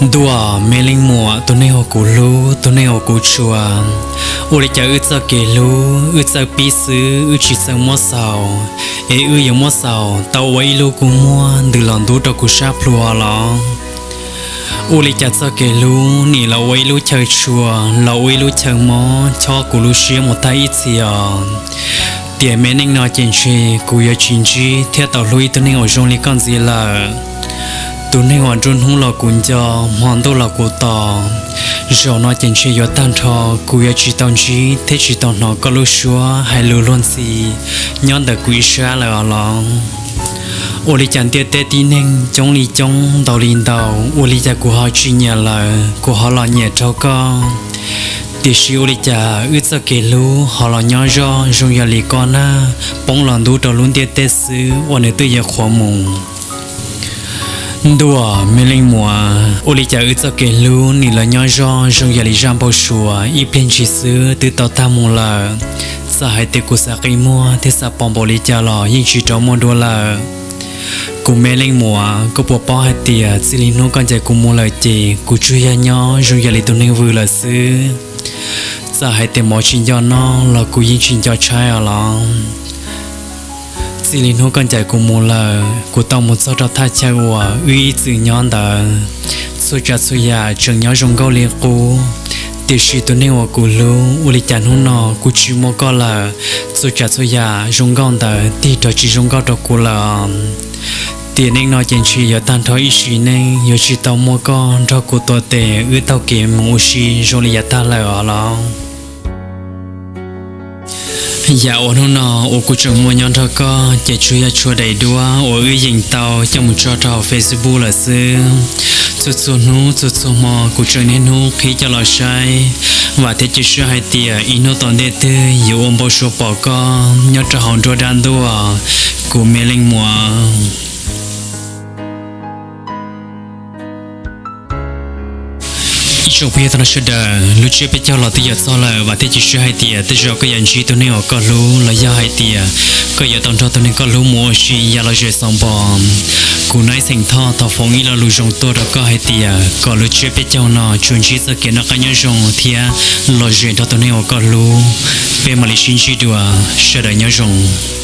Ntuj, me leej muam, tus neeg uas kuv hlub, tus neeg uas kuv tshua, ua li cas wb txoj kev hlub wb txawj pib xwb, wb tsis txawj muab xaus, es wb yuav muab xaus tau ua ib lub kua muag ntws los ntub rau kuv sab plhu los? Ua li cas txoj kev hlub nim los ua ib lub chaw tshua, los ua ib lub chaw mob chob kuv lub siab mus tag ib txhis os? Tiam me neej no ces ntshe kuv yuav tsis ntsib thiab tau hlub ib tug neeg uas zoo li koj ntxiv lawm. Tus neeg uas nruab hnub los kuv nco, hmo ntuj los kuv tos, zaum no ces ntshe yuav tag nrho kuv yuav tsis tau ntsib thiab tsis tau hnov koj lub suab hais lus luag ntxhi nyob ntawm kuv ib sab lawm os los? Ua li cas ntiaj teb tib neeg coob li coob ntau li ntau, ua li cas kuv ho tsis nyiam lawm, kuv ho los nyiam rau koj? Tiam sis ua li cas wb txoj kev hlub ho los nyob zoj zoo yam li koj nag poob los ntub rau lub ntiaj teb xwb uas nws twb yuav qhuav mus? Ntuj, me leej muam, ua li cas wb txoj kev hlub nim los nyob zoj zoo yam li zaj npau suav ib pliag ntshis xwb twb tau tag mus lawm. Txawm hais tias kuv xav qi muag thiab xav pom npaum li cas los yeej tsis rov muaj dua lawm. Kuv me leej muam, koj puas paub hais tias txij li hnub koj ncaim kuv mus lawm ces kuv tsuas yog nyob zoo yam li tus neeg vwm lawm xwb. Txawm hais tias mov tsis nco noj los kuv yeej tsis nco tshaib os los? Txij li hnub koj ncaim kuv mus lawm, kuv tau mus txog rau thaj chaw uas wb ib txwm nyob ntawd, txhua tsav txhua yam tseem nyob zoo nkauj li qub. Tiam sis tus neeg uas kuv hlub, ua li cas hnub no kuv tsis muaj koj lawm, txhua tsav txhua yam zoo nkauj ntawd tig rov tsis zoo nkauj rau kuv lawm. Tiam neej no ces ntshe yuav tag nrho ib sim neej yuav tsis tau muaj koj nrog kuv tuav tes wb taug kev mus ua si zoo li yav tag lawm os los? Yam uas hnub no uas kuv tseem muaj nyob nrog koj ces tsuas yog tshuav daim duab uas wb yeem tau coj mus tso rau hauv Facebook lawm xwb. Txhua txhua hnub txhua txhua hmo kuv tseem niaj hnub qhib coj los saib, vam thiab cia siab hais tias ib hnub tom ntej twg yuav ua npau suav pom koj nyob rau hauv nruab dab ntuj, kuv me leej muam. Ib tsoom phooj ywg tag nrho sawv daws, lub tsiab peb caug los twb yuav txog lawm, vam thiab cia siab hais tias tej zaum koj yuav ntsib tus neeg uas koj hlub los yog hais tias koj yuav tau nrog tus neeg koj hlub mus ua si yav lom zem xaus npo. Kuv Naiv Xeem Thoj thov foom ib lo lus zoo tuaj rau koj hais tias kom lub tsiab peb caug no tsuas ntsib txoj kev noj qab nyob zoo thiab lom zem nrog tus neeg uas koj hlub. Peb mam li sib ntsib dua, sawv daws nyob zoo.